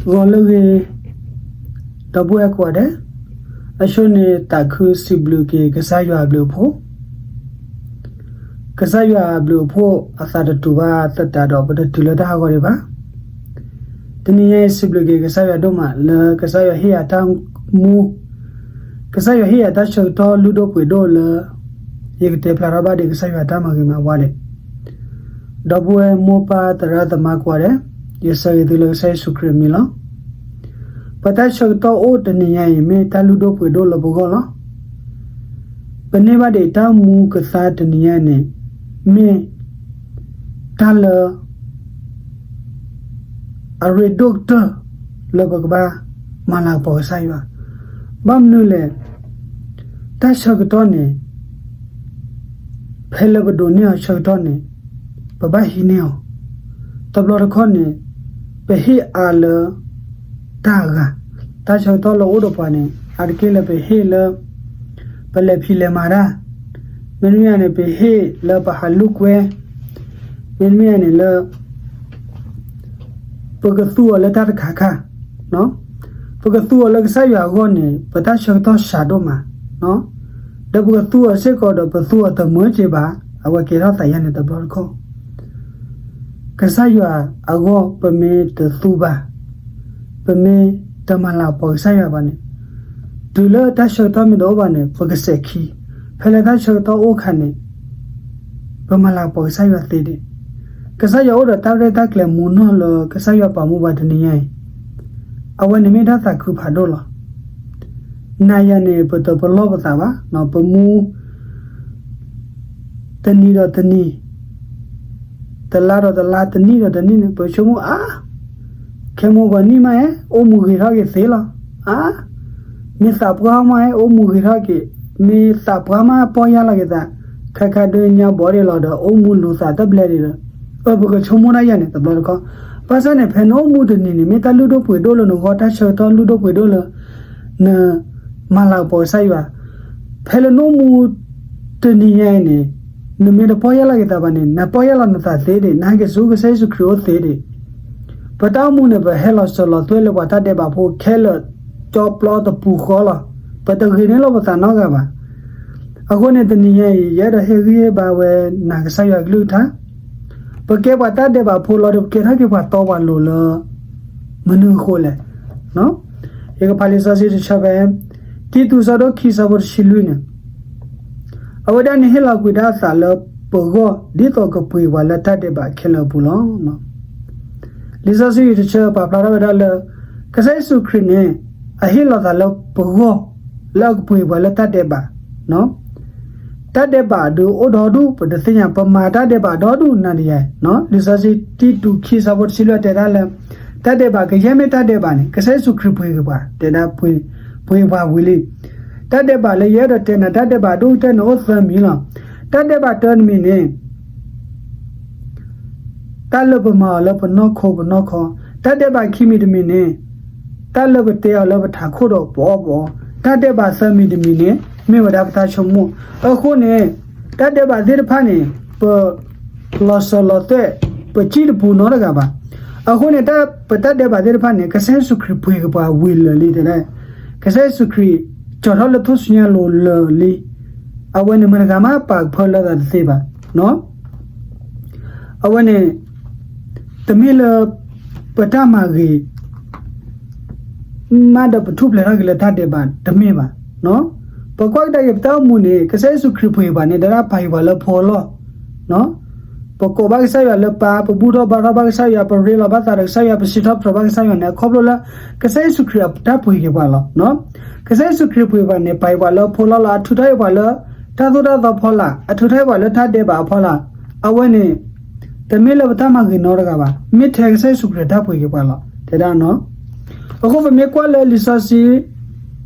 ဂီၤလၢအဂ့ၤ, ဒီပုၢ်ဝဲၢ်ကိးဂၤဒဲး, အဆိန့ၣ်သးခုစံးဘျုးက့ၤကစၢ်ယွၤအဘျုးအဖှိၣ်, ကစၢ်ယွၤအဘျုးအဖှိၣ်အသးတတူာ်ဘၣ်သတးဒီး ပတတုၤလၢတၢ်ဟးဂီၤဒံးဘၣ်. တနံၤညါအံၤ စံးဘျုးက့ၤကစၢ်ယွၤဒိၣ်မးလၢကစၢ်ယွၤဟ့ၣ်ယၤတၢ်မူ, ကစၢ်ယွၤဟ့ၣ်ယၤတၢ်ဆၢကတီၢ်လုၢ်ဒိၣ်ပှ့ၤဒိၣ်လၢ ယကတဲဖျါထီၣ်ဘၣ်ဒံးကစၢ်ယွၤတၢ်မၤဂ့ၤမၤဝါဒံး. ဒီပုၢ်ဝဲၢ်မိၢ်ပၢ်သရၣ်သမါကိးဂၤဒဲး, ယဆၢဂ့ၤသုလၢကစၢ်ယ့ၣ်ၡူးခရံာ်အမံၤလီၤ. ပတၢ်ဆၢကတီၢ်အိၣ်တနံၤညါအံၤ မ့ၢ်တၢ်လုၢ်ဒိၣ်ပှ့ၤဒိၣ်လၢပဂီၢ်လီၤ. ပန့ၢ်ဘၣ်ဒံးတၢ်မူကသါတနံၤညါအံၤန့ၣ် မ့ၢ်တၢ်လၢ အရ့ဒိၣ်ကတၢၢ်လၢပကဘၣ်မၤလၤကပီၤကစၢ်ယွၤ. ဘၣ်မနုၤလဲၣ်, တၢ်ဆၢကတီၢ်န့ၣ် ဖဲလၢပဒိးန့ၢ်အီၤဆၢကတီၢ်န့ၣ် ပဘၣ်ဟံးန့ၢ်အီၤ. တဘျီတခီၣ်န့ၣ် ပဟ့ၣ်အါလၢတၢ်အဂၤ, တၢ်ဆၢကတီၢ်လၢအိၣ်ဒီးပှၤန့ၣ် အါတက့ၢ်လၢပဟ့ၣ်လၢ ပလဲၤဖံးလဲၤမၤတၢ်, မ့တမ့ၢ်န့ၣ် ပဟ့ၣ်လၢပဟးလိာ်ကွဲ, မ့တမ့ၢ်န့ၣ်လၢ ပကသူအီၤလၢတၢ်တခါခါ, ပကသူအီၤလၢကစၢ်ယွၤအဂီၢ်န့ၣ် ပတၢ်ဆၢကတီၢ်စှၤဒိၣ်မး, ဒီးပကသူအီၤစ့ၢ်ကီးဒီး ပသူအီၤတမၢက့ၤဘၣ်, အဝဲကဲထီၣ်သးယါန့ၣ်တဘျီတခီၣ်. ကစၢ်ယွၤအဂီၢ်ပမ့ၢ်တသူဘၣ်, ပမ့ၢ်တမၤလၤကပီၤကစၢ်ယွၤဘၣ်န့ၣ်, တုၤလၢတၢ်ဆၢကတီၢ်မ့ၢ်တအိၣ်ဘၣ်န့ၣ် ပကစဲးခံ, ဖဲလၢတၢ်ဆၢကတီၢ်အိၣ်အခါန့ၣ် ပမၤလၤကပီၤကစၢ်ယွၤသ့ဒံး. ကစၢ်ယွၤအိၣ်ဒီးတၢ်ရဲၣ်တၢ်ကျဲၤမူနီၢ်လၢကစၢ်ယွၤပာ်မူပှၤတနံၤညါအံၤ, အဝဲန့ၣ်မ့ၢ်တၢ်သးခုဖးဒိၣ်လီၤ. နၤယၤန့ၣ် ပတပလီၢ်ပသးဘၣ်, ပမူ တနံၤဒီးတနံၤ, တလါဒီးတလါ, တနံၣ်ဒီးတနံၣ်န့ၣ် ပဆိကမိၣ်အါ, ခဲမုၢ်ဂီၤနံၣ်မးဧဲ အိၣ်မူဂ့ၤထီၣ်က့ၤသ့လီၤ. အါ, မ့ၢ်သးပှၢ်မးဧဲ အိၣ်မူဂ့ၤထီၣ်က့ၤ, မ့ၢ်သးပှၢ်မးပီၢ်ယၢ်လီၤက့ၤသး, ခဲခါဒုးညါဘီဒံးလီၤဒီး အိၣ်မူလူၤသးတဘျဲၣ်ဒံးလီၤ. အၢ ပကဆိကမိၣ်တၢ်ယၤန့ၣ် တဘျီတခီၣ်, ဘၣ်ဆၣ်န့ၣ် ဖဲနအိၣ်မူတနံၤန့ၣ် မ့ၢ်တၢ်လုၢ်ဒိၣ်ပှ့ၤဒိၣ်လၢနဂီၢ်, တၢ်ဆၢကတီၢ်လုၢ်ဒိၣ်ပှ့ၤဒိၣ်လၢ နမၤလၤကပီၤကစၢ်ယွၤ. ဖဲလၢနအိၣ်မူတနံၤညါအံၤန့ၣ် နမ့ၢ်တပီၢ်ယၢ်လီၤက့ၤသးဘၣ်န့ၣ် နပီၢ်ယၢ်လီၤနသးသ့ဒံး, နဟဲက့ၤဆူကစၢ်ယ့ၣ်ၡူးခရံာ်အိၣ်သ့ဒံး. ပတၢ်အိၣ်မူန့ၣ် ပဟဲလီၤစၢၤလီၤသွဲၣ်လၢပှၤတၢ်ဒဲးဘးဖိခဲလၢာ် ကၠီပျီတပူၤဃီလီၤ. ပတဂ့ၤန့ၢ်လီၤပသးနီတဂၤဘၣ်. အဃိန့ၣ် တနံၤညါအံၤ ယအဲၣ်ဒိးဟ့ၣ်ဂံၢ်ဟ့ၣ်ဘါဝဲနၤကစၢ်ယွၤအကလုၢ်ကထါ, ပကဲပှၤတၢ်ဒဲးဘးဖိလီၤဒီး ပကဲထီၣ်က့ၤပှၤတီပှၤလိၤလၢ မနုၤအဃိလဲၣ်. ယကဖးလံာ်စီဆှံတဆၢဖဲ တံတူးဆၢဒိၣ်ခံဆၢဖိတဆံလွံၢ်န့ၣ်, အဝဲဒၣ်န့ၣ်ဟ့ၣ်လီၤကွံာ်ဒၣ်အသးလၢပဂီၢ် ဒ်သိးကပှ့ၤပှၤလၢတၢ်ဒဲးဘးခဲလၢာ်အပူၤလီၤ. လံာ်စီဆှံတဆၢပာ်ဖျါထီၣ်ဝဲဒၣ်လၢ ကစၢ်ယ့ၣ်ၡူးခရံာ်န့ၣ် အဟ့ၣ်လီၤသးလၢပဂီၢ် လၢအကပှ့ၤပှၤလၢတၢ်ဒဲးဘး တၢ်ဒဲးဘးဒုးအိၣ်ဒီဒူၣ် ပတသ့ၣ်ညါ, ပမၤတၢ်ဒဲးဘးဒီဒူၣ်နၤဒီးယၤ. လံာ်စီဆှံတံတူးခံဆၢဖိတဆံလွံၢ်တဲဒၣ်လၢ တၢ်ဒဲးဘးကယဲၢ်မ့ၢ်တၢ်ဒဲးဘးန့ၣ် ကစၢ်ယ့ၣ်ၡူးခရံာ်ပှ့ၤက့ၤပှၤ, တဲဒၣ်ပှ့ၤပှၤဝံၤလံ. တၢ်ဒဲးဘးလၢယအဲၣ်ဒိးတဲနၤ တၢ်ဒဲးဘးဒိၣ်ကတၢၢ်န့ၣ်အိၣ်သၢမံၤလီၤ. တၢ်ဒဲးဘးတၢတမံၤန့ၣ် တၢ်လၢပမၤအီၤလၢပနီၢ်ခိပနီၢ်ခီ, တၢ်ဒဲးဘးခံမံၤတမံၤန့ၣ် တၢ်လၢပတဲအီၤလၢပထးခိၣ်ဒီးပအီၣ်ပအီ, တၢ်ဒဲးဘးသၢမံၤတမံၤန့ၣ် မ့ၢ်ဝဲဒၣ်ပတၢ်ဆိကမိၣ်. အဃိန့ၣ် တၢ်ဒဲးဘးသ့ၣ်တဖၣ်န့ၣ် ပလီၤစၢၤလီၤသွဲၣ် ပစံၣ်တပူၤနီတဂၤဘၣ်. အဃိန့ၣ် ပတၢ်ဒဲးဘးသ့ၣ်တဖၣ်န့ၣ် ကစၢ်ယ့ၣ်ၡူးခရံာ်ပှ့ၤက့ၤပှၤဝံၤလၢာ်လံတဲဒၣ်, ကစၢ်ယ့ၣ်ၡူးခရံာ်ကၠီၤထီၣ်လၢထူၣ်စုညါအလိၤလၢာ်လံ. အဝဲန့ၣ်မတၤတဂၤမးပာ်ကဖၢလၢသးတသ့ဘၣ်. အဝဲန့ၣ် တမ့ၢ်လၢ ပတၢ်မၤဂ့ၤ မးဒီးပထူၣ်ဖျဲးထီၣ်က့ၤလၢတၢ်ဒဲးဘး တမ့ၢ်ဘၣ်. ပကွၢ်ကဒါက့ၤပတၢ်အိၣ်မူန့ၣ် ကစၢ်ယ့ၣ်ၡူးခရံာ်ပှ့ၤပှၤန့ၣ် တဲဒၣ်ပာ်က့ၤပှၤလၢဖိအလီၢ်, ပကိးဘၣ်ကစၢ်ယွၤလၢပၢ်, ပဘူၣ်ထီၣ်ဘါထီၣ်ဘၣ်ကစၢ်ယွၤ, ပရ့လိာ်ဘၣ်သးဒီးကစၢ်ယွၤ, ပစံးထီၣ်ပတြၢၤဘၣ်ကစၢ်ယွၤန့ၣ် အခီဖျိလၢ ကစၢ်ယ့ၣ်ၡူးခရံာ်အတၢ်ပှ့ၤက့ၤပှၤလီၤ. ကစၢ်ယ့ၣ်ၡူးခရံာ်ပှ့ၤပှၤန့ၣ် ပာ်က့ၤပှၤလၢဖိလီၢ်လီၤ, အထုးထီၣ်က့ၤပှၤလၢ တၢ်သိၣ်တၢ်သီဖီလာ်, အထုးထီၣ်က့ၤပှၤလၢတၢ်ဒဲးဘးအဖီလာ်. အဝဲန့ၣ် တမ့ၢ်လၢပတၢ်မၤဂ့ၤနီတဂၤဘၣ်, မ့ၢ်ထဲကစၢ်ယ့ၣ်ၡူးခရံာ်တၢ်ပှ့ၤက့ၤပှၤလီၤ. တဲဒၣ် အဃိပမ့ၢ်ကွၢ်လၢလံာ်စီ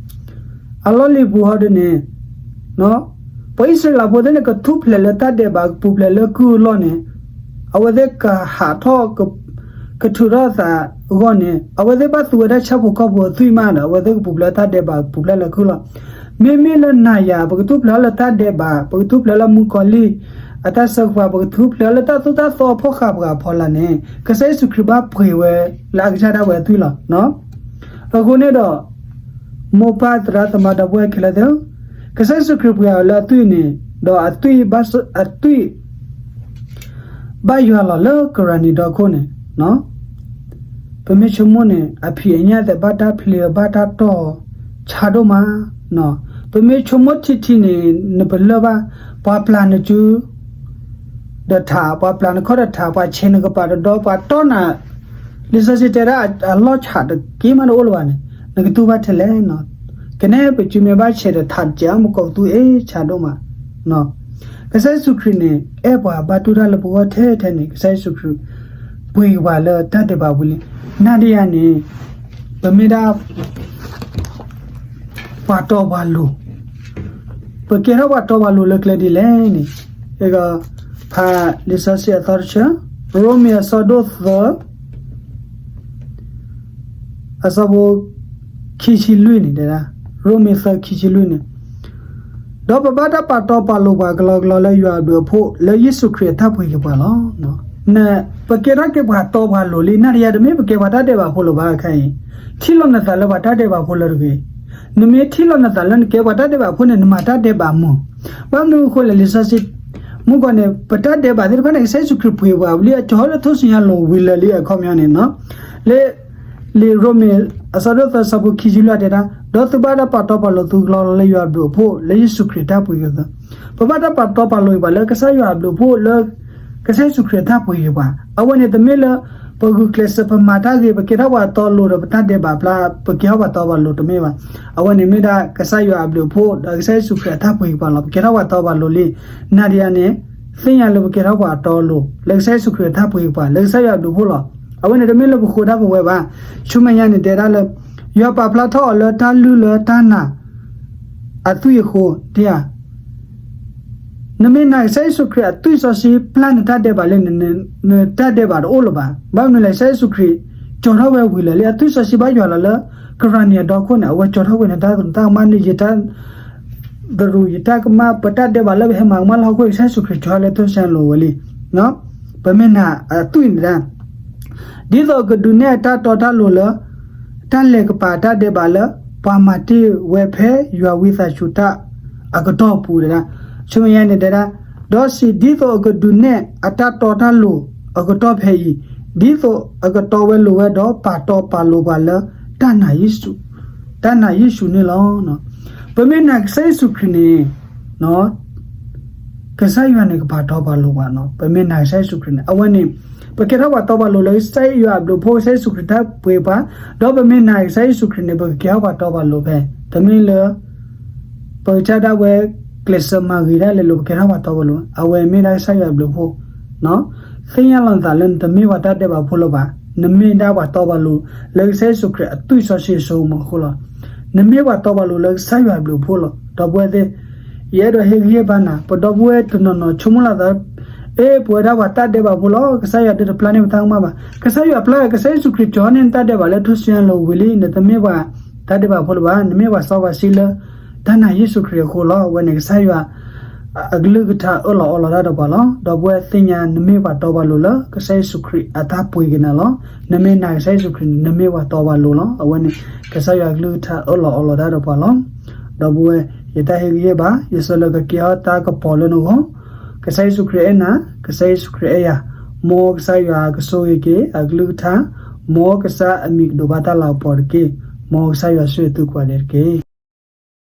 ဆှံ အလီၢ်လံၤပူၤဟီဒ်န့ၣ်, ပှၤအံၣ်စရ့လးဖိသ့ၣ်န့ၣ် ကထူၣ်ဖျဲးလၢတၢ်ဒဲးဘး ကပူၤဖျဲးလၢကုၢ်အလီၢ်န့ၣ်, အဝဲသ့ၣ်ကဟးထီၣ် ကထုးထီၣ်သးအဂီၢ်န့ၣ် အဝဲသ့ၣ်ဘၣ်သူဝဲဒၣ်ဆၣ်ဖိကီၢ်ဖိအသွံၣ်မးဒီး အဝဲသ့ၣ်ကပူၤဖျဲးတၢ်ဒဲးဘး ပူၤဖျဲးလၢကုၢ်လီၢ်. မ့မ့ၢ်လၢနၤယၤ ပကထူၣ်ဖျဲးလၢတၢ်ဒဲးဘး ပကထူၣ်ဖျဲးလၢမုၣ်ကီၤလံၢ် အတၢ်စၢဃာ် ပကထူၣ်ဖျဲးအီၤလၢတၢ်သိၣ်တၢ်သီအဖီၣ်ဃာ်ပှၤအဖီလာ်န့ၣ် ကစၢ်ယ့ၣ်ၡူးခရံာ်ဘၣ်ပှ့ၤဝဲလၢအကစၢ်ဒၣ်ဝဲအသွံၣ်လီၤ. အဃိန့ၣ်ဒီး မိၢ်ပၢ်သရၣ်သမါဒီပုၢ်ဝဲၢ်ခဲလၢာ်သ့ၣ်ဧၢ, ကစၢ်ယ့ၣ်ၡူးခရံာ်ပှ့ၤအီၤလၢအသွံၣ်န့ၣ် ဒီးအသွံၣ်ဘၣ် အသွံၣ် ဘၣ်ယွၤလီၤလၢကရၤနံၤဒီခိၣ်န့ၣ် ပမ့ၢ်ဆိကမိၣ်န့ၣ် အဖံးအညၣ်သ့ၣ်ဘၣ်တၢ်ဖျ့အီၤ ဘၣ်တၢ်တီၢ်အီၤ ဆါဒိၣ်မး. ပမ့ၢ်ဆိကမိၣ်ထံထံန့ၣ် နပလၢၢ်ဘၣ် ပှၤပျၢ်နစု ဒီးထး ပှၤပျၢ်နခီၣ်ဒီးထး ပှၤဆဲးနကပၤတဒီ ပှၤတီၢ်နၤ လံာ်စီဆှံတဲဒၣ်အလီၢ်ဆးတက့ၢ်မးတအိၣ်လၢၤဘၣ်န့ၣ် နကတူၢ်ဘၣ်ထဲလဲၣ်. ကနဲပစုမ့ၢ်ဘၣ်ဆဲးဒီးထးတစဲး မ့ၢ်ကိးပသူအ့ၣ်ဆါဒိၣ်မး ကစၢ်ယ့ၣ်ၡူးခရံာ်န့ၣ် အဲၣ်ပှၤဘၣ်တူၢ်တၢ်လၢပဂီၢ်ထဲထဲန့ၣ် ကစၢ်ယ့ၣ်ၡူးခရံာ် ပှ့ၤပှၤလၢတၢ်ဒဲးဘးပူၤလံ. နၤဒီးယၤန့ၣ် ပမ့ၢ်ဒၣ် ပှၤတီပှၤလိၤ, ပကဲထီၣ်ပှၤတီပှၤလိၤလၢကျဲဒ်လဲၣ်န့ၣ် အဲၣ်ဒိးဖးလံာ်စီဆှံအသီတဆၢ, ရိမ့ၤအဆၢဒိၣ်သၢ အဆၢဖိ ခံဆံလွံၢ်န့ၣ်တဲဒၣ်, ရိမ့ၤသၢ ခံဆံလွံၢ်န့ၣ်, ဒီးပဘၣ်တၢ်ပာ်တီပာ်လိၤပှၤကလီကလီလၢယွၤအဘျုးအဖှိၣ် လၢယ့ၣ်ၡူးခရံာ်အတၢ်ပှ့ၤက့ၤပှၤလီၤ. ပကဲထီၣ်က့ၤပှၤတီပှၤလိၤလံ နၤဒီးယၤတမ့ၢ်ပကဲပှၤတၢ်ဒဲးဘးဖိလၢၤဘၣ်ခဲအံၤ, ထံၣ်လီၤနသးလၢပှၤတၢ်ဒဲးဘးဖိလၢၤတဂ့ၤ. နမ့ၢ်ထံၣ်လီၤနသးလၢနကဲပှၤတၢ်ဒဲးဘးဖိန့ၣ် နမၤတၢ်ဒဲးဘးမုာ်. ဘၣ်မနုၤအဃိလဲၣ် လံာ်စီဆှံ မုၢ်ကီၢ်န့ၣ် ပတၢ်ဒဲးဘးသ့ၣ်တဖၣ်န့ၣ် ကစၢ်ယ့ၣ်ၡူးခရံာ်ပှ့ၤပှၤဝံၤလံ အကၠီၤထီၣ်လၢထူၣ်စုညါလိၤဝံၤလၢာ်လံအခီပညီန့ၣ် လၢ လံာ်ရိမ့ၤ အဆၢဒိၣ်သၢ အဆၢဖိခံဆံလွံၢ်တဲဒၣ်, ဒီးသုဘၣ်တၢ်ပာ်တီပာ်လိၤသုကလီကလီလၢယွၤအဘျုးအဖှိၣ် လၢယ့ၣ်ၡူးခရံာ်အတၢ်ပှ့ၤက့ၤသု. ပဘၣ်တၢ်ပာ်တီပာ်လိၤက့ၤပှၤလၢကစၢ်ယွၤအဘျုးအဖှိၣ်လၢ ကစၢ်ယ့ၣ်ၡူးခရံာ်အတၢ်ပှ့ၤက့ၤပှၤ, အဝဲန့ၣ်တမ့ၢ်လၢ ပဂုာ်ကျဲးစၢးပမၤတၢ်ဂ့ၤ ပကဲထီၣ်ပှၤတီလိၤဒီးပတၢ်ဒဲးဘးဖျါ ပကဲထီၣ်ပှၤတီပှၤလိၤတမ့ၢ်ဘၣ်. အဝဲန့ၣ်မ့ၢ်ဒၣ်ကစၢ်ယွၤအဘျုးအဖှိၣ် ဒီးကစၢ်ယ့ၣ်ၡူးခရံာ်အတၢ်ပှ့ၤက့ၤပှၤလီၤ. ပကဲထီၣ်ပှၤတီပှၤလိၤလံ. နၤဒီးယၤန့ၣ် သ့ၣ်ညါလၢပကဲထီၣ်ပှၤအတီအလိၤ လၢကစၢ်ယ့ၣ်ၡူးခရံာ်အတၢ်ပှ့ၤက့ၤပှၤ လၢကစၢ်ယွၤအဘျုးအဖှိၣ်လီၤ. အဝဲန့ၣ်တမ့ၢ်လၢပဃိတၢ်ပဝဲဘၣ်. ဆူမဲာ်ညါန့ၣ်တဲဒၣ်လၢ ယွၤပာ်ဖျါထီၣ်အီၤလၢတၢ်လုၢ်လၢတၢ်နာ် အသွံၣ်အဃိ တယၤ နမ့ၢ်နာ်ကစၢ်ယ့ၣ်ၡူးခရံာ်အသွံၣ်စီဆှံပျၢ်နတၢ်ဒဲးဘးလံန့ၣ် နတၢ်ဒဲးဘးတအိၣ်လၢၤဘၣ်. ဘၣ်မနုၤလဲၣ် ကစၢ်ယ့ၣ်ၡူးခရံာ် ကၠီၤထီၣ်ဝဲဝံၤလၢာ်လံ အသွံၣ်စီဆှံဘၣ်ယွၤလီၤလၢ ကရၤနံၤအဒီခိၣ်န့ၣ် အဝဲကၠီၤထီၣ်ဝဲန့ၣ် တၢ်သရူးတၢ်ကမၣ်န့ၣ် ယတၢ် သရူးယတၢ်ကမၣ် ပတၢ်ဒဲးဘးလၢပဟဲမၤကမၣ်လၢဟီၣ်ခိၣ် ကစၢ်ယ့ၣ်ၡူးခရံာ်ကၠီၤထီၣ်လၢထူၣ်စုညါလိၤဝဲလံ. ပမ့ၢ်နာ်အသွံၣ်န့ၣ်ဒၣ် ဒ်သိးအကဒုးနဲၣ်အတၢ်တီတၢ်လိၤလၢ တၢ်လဲၤကပာ်အတၢ်ဒဲးဘးလၢ ပှၤမၤတ့ၢ်ဝဲဖဲယွၤဝံသးစူၤတၢ်အကတီၢ်အပူၤဒၣ်. ဆူမဲာ်ညါန့ၣ်တဲဒၣ်, ဒီးစံးဒ်သိးအကဒုးနဲၣ်အတၢ်တီတၢ်လိၤအကတီၢ်ဖဲအံၤ, ဒ်သိးအကတီဝဲလိၤဝဲဒီးပာ်တီပာ်လိၤပှၤလၢ တၢ်နာ်ယ့ၣ်ၡူး, တၢ်နာ်ယ့ၣ်ၡူးန့ၣ်လီၤ. ပမ့ၢ်နာ်ကစၢ်ယ့ၣ်ၡူးခရံာ်န့ၣ် ကစၢ်ယွၤန့ၣ်ကပာ်တီပာ်လိၤပှၤနီၤ. ပမ့ၢ်နာ်ကစၢ်ယ့ၣ်ၡူးခရံာ်န့ၣ် အဝဲန့ၣ် ပကဲထီၣ်ပှၤတီပှၤလိၤလၢကစၢ်ယွၤအဘျုးအဖှိၣ် ကစၢ်ယ့ၣ်ၡူးခရံာ်တၢ်ပှ့ၤပှၤ, ဒီးပမ့ၢ်နာ်ကစၢ်ယ့ၣ်ၡူးခရံာ်န့ၣ် ပကကဲထီၣ်ပှၤတီပှၤလိၤဖဲ တမ့ၢ်လၢ ပကစၢ်ဒၣ်ဝဲ ကျဲးစၢးမၤဂ့ၤဒၣ်လဲာ်လၢပကဲထီၣ်ပှၤတီပှၤလိၤ, အဝဲမ့ၢ်ဒၣ်ကစၢ်ယွၤအဘျုးအဖှိၣ် သ့ၣ်ညါလီၤနသးလၢနတမ့ၢ်ပှၤတၢ်ဒဲးဘးဖိလၢၤဘၣ်, နမ့ၢ်ဒၣ်ပှၤတီပှၤလိၤ လၢကစၢ်ယ့ၣ်ၡူးခရံာ်အသွံၣ်စီဆှံအစိကမီၤအဃိလီၤ. နမ့ၢ်ပှၤတီပှၤလိၤလၢကစၢ်ယွၤအဘျုးအဖှိၣ်လီၤ. ဒီပုၢ်ဝဲၢ်သ့ၣ်, ယအဲၣ်ဒိးဟ့ၣ်ဂံၢ်ဟ့ၣ်ဘါနၤ, ပဒီပုၢ်ဝဲၢ်တနီၤနီၤဆိကမိၣ်လီၤသး, အ့ ပဝဲဒၣ်ပှၤတၢ်ဒဲးဘးဖိလီၤ, ကစၢ်ယွၤဒုးတပျၢ်န့ၢ်ပတၢ်ကမၣ်ဘၣ်. ကစၢ်ယွၤပျၢ်, ကစၢ်ယ့ၣ်ၡူးခရံာ်ကၠီၤန့ၢ်နတၢ်ဒဲးဘးလၢထူၣ်စုညါလိၤဝံၤလံ, နတမ့ၢ်ပှၤတၢ်ဒဲးဘးဖိလၢၤဘၣ်, နမ့ၢ်ပှၤစီပှၤဆှံလၢ တၢ်နာ်ယ့ၣ်ၡူးခရံာ်အဃိလီၤ. အဝဲန့ၣ်ကစၢ်ယွၤ အကလုၢ်ကထါအၢၣ်လီၤအီလီၤတၢ်ဒီးပှၤလီၤ. ဒီပုၢ်ဝဲၢ်သ့ၣ်ညါ နမ့ၢ်ပှၤတီပှၤလိၤလၢ ကစၢ်ယ့ၣ်ၡူးခရံာ်အတၢ်ပှ့ၤက့ၤနၤလီၤ. နမ့ၢ်နာ်ကစၢ်ယ့ၣ်ၡူးခရံာ်န့ၣ် နမ့ၢ်ပှၤတီပှၤလိၤလီၤ. အဝဲန့ၣ် ကစၢ်ယွၤအကလုၢ်ကထါအၢၣ်လီၤအီလီၤတၢ်ဒီးပှၤလီၤ. ဒီပုၢ်ဝဲၢ် ယတၢ်ဟ့ၣ်ဂံၢ်ဟ့ၣ်ဘါ, ယဆၢလၢကကဲထီၣ်တၢ်ကပီၤလၢနဂီၢ်, ကစၢ်ယ့ၣ်ၡူးခရံာ်အဲၣ်နၤ, ကစၢ်ယ့ၣ်ၡူးခရံာ်အဲၣ်ယၤ, မ်ကစၢ်ယွၤကဆိၣ်ဂ့ၤက့ၤ အကလုၢ်ကထါ, မ်ကစၢ်အမံၤကဒိးဘၣ်တၢ်လၤကပီၤတက့ၢ်. မ်ကစၢ်ယွၤဆိၣ်ဂ့ၤသုကိးဂၤဒဲးတက့ၢ်.